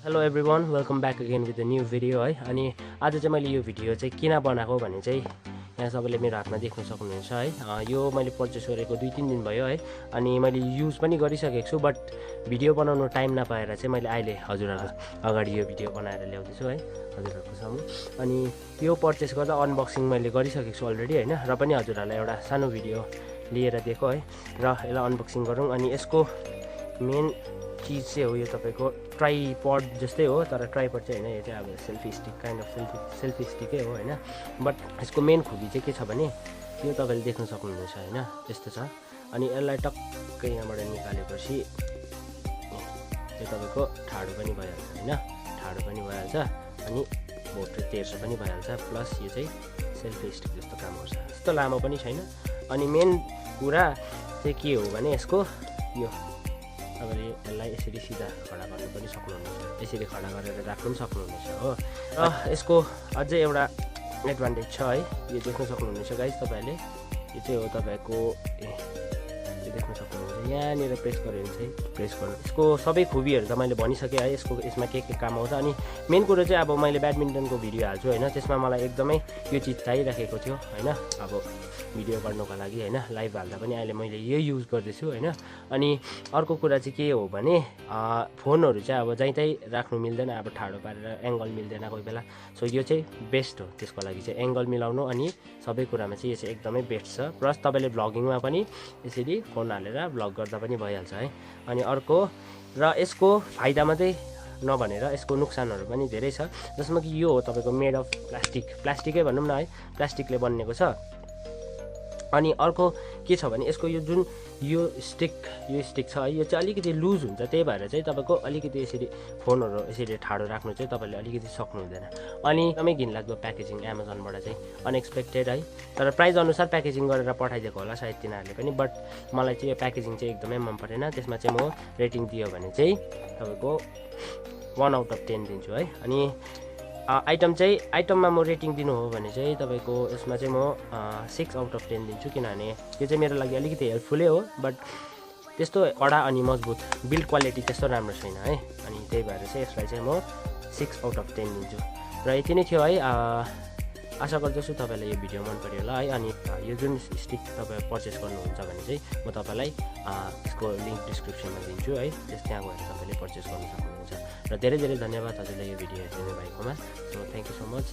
Hello everyone, welcome back again with a new video है। अनि आज चाहिँ मैले यो भिडियो चाहिँ किन बनाएको भने चाहिँ यहाँ सबैले मेरो हातमा देख्न सक्नुहुन्छ है। यो मैले पर्चेस गरेको 2-3 दिन भयो है। अनि मैले युज पनि गरिसकेको छु, बट भिडियो बनाउनु टाइम नपाएर चाहिँ मैले अहिले हजुरहरू अगाडि यो भिडियो बनाएर ल्याउँदैछु है हजुरहरूको सामु। अनि यो पर्चेस गर्दा अनबक्सिङ मैले गरिसकेको छु अलरेडी होइन, र पनि हजुरहरूलाई एउटा सानो भिडियो लिएर दिएको है। र यसलाई अनबक्सिङ गरौँ। अनि यसको मेन चिज चाहिँ हो यो तपाईँको ट्राइपड जस्तै हो, तर ट्राइपड चाहिँ होइन, यो चाहिँ अब selfie stick kind of selfie स्टिकै हो होइन। बट यसको मेन खुबी चाहिँ के छ भने यो तपाईँले देख्न सक्नुहुनेछ होइन, त्यस्तो छ। अनि यसलाई टक्कै यहाँबाट निकालेपछि यो तपाईँको ठाडो पनि भइहाल्छ होइन, ठाडो पनि भइहाल्छ अनि भोट्रे तेर्सो पनि भइहाल्छ। प्लस यो चाहिँ सेल्फी स्टिक जस्तो काम गर्छ, त्यस्तो लामो पनि छैन। अनि मेन कुरा चाहिँ के हो भने यसको यो तपाईँले यसलाई यसरी सिधा खडा गर्नु पनि सक्नुहुनेछ, यसरी खडा गरेर राख्नु पनि सक्नुहुनेछ हो। र यसको अझै एउटा एडभान्टेज छ है, यो देख्न सक्नुहुनेछ गाइस तपाईँले। यो चाहिँ हो तपाईँको यो देख्न सक्नुहुनेछ, यहाँनिर प्रेस गऱ्यो भने चाहिँ प्रेस गर्नु। यसको सबै खुबीहरू त मैले भनिसकेँ है, यसमा के काम आउँछ। अनि मेन कुरो चाहिँ अब मैले ब्याडमिन्टनको भिडियो हाल्छु होइन, त्यसमा मलाई एकदमै यो चिज चाहिरहेको थियो होइन, अब भिडियो गर्नुको लागि होइन, लाइभ हाल्दा पनि अहिले मैले यही युज गर्दैछु होइन। अनि अर्को कुरा चाहिँ के हो भने फोनहरू चाहिँ अब जहीँ तहीँ राख्नु मिल्दैन, अब ठाडो पारेर एङ्गल मिल्दैन कोही बेला। सो यो चाहिँ बेस्ट हो त्यसको लागि चाहिँ, एङ्गल मिलाउनु अनि सबै कुरामा चाहिँ यो चाहिँ एकदमै बेस्ट छ। प्लस तपाईँले भ्लगिङमा पनि यसरी फोन हालेर भ्लग गर्दा पनि भइहाल्छ है। अनि अर्को र यसको फाइदा मात्रै नभनेर यसको नुकसानहरू पनि धेरै छ, जसमा कि यो हो तपाईँको मेड अफ प्लास्टिकै भनौँ न है, प्लास्टिकले बनिएको छ। अनि अर्को के छ भने यसको यो जुन यो स्टिक छ है, यो चाहिँ अलिकति लुज हुन्छ, त्यही भएर चाहिँ तपाईँको अलिकति यसरी फोनहरू यसरी ठाडो राख्नु चाहिँ तपाईँले अलिकति सक्नु हुँदैन। अनि एकदमै घिनलाग्दो प्याकेजिङ एमाजोनबाट चाहिँ अनएक्सपेक्टेड है, तर प्राइस अनुसार प्याकेजिङ गरेर पठाइदिएको होला सायद तिनीहरूले पनि। बट मलाई चाहिँ यो प्याकेजिङ चाहिँ एकदमै मन परेन। त्यसमा चाहिँ म रेटिङ दियो भने चाहिँ तपाईँको 1 आउट अफ 10 दिन्छु है। अनि आइटममा म रेटिङ दिनु हो भने चाहिँ तपाईँको यसमा चाहिँ म 6 आउट अफ 10 दिन्छु, किनभने यो चाहिँ मेरो लागि अलिकति हेल्पफुलै हो, बट त्यस्तो कडा अनि मजबुत बिल्ड क्वालिटी त्यस्तो राम्रो छैन है। अनि त्यही भएर चाहिँ यसलाई चाहिँ म 6 आउट अफ 10 दिन्छु। र यति नै थियो है। आशा गर्दछु तपाईँलाई यो भिडियो मन पऱ्यो होला है। अनि यो जुन स्टिक तपाईँ पर्चेस गर्नुहुन्छ भने चाहिँ म तपाईँलाई यसको लिङ्क डिस्क्रिप्सनमा दिन्छु है, त्यहाँ गएर तपाईँले पर्चेस गर्नु सक्नुहुन्छ। र धेरै धेरै धन्यवाद हजुरलाई यो भिडियो हेरिदिनु भएकोमा। So thank you so much.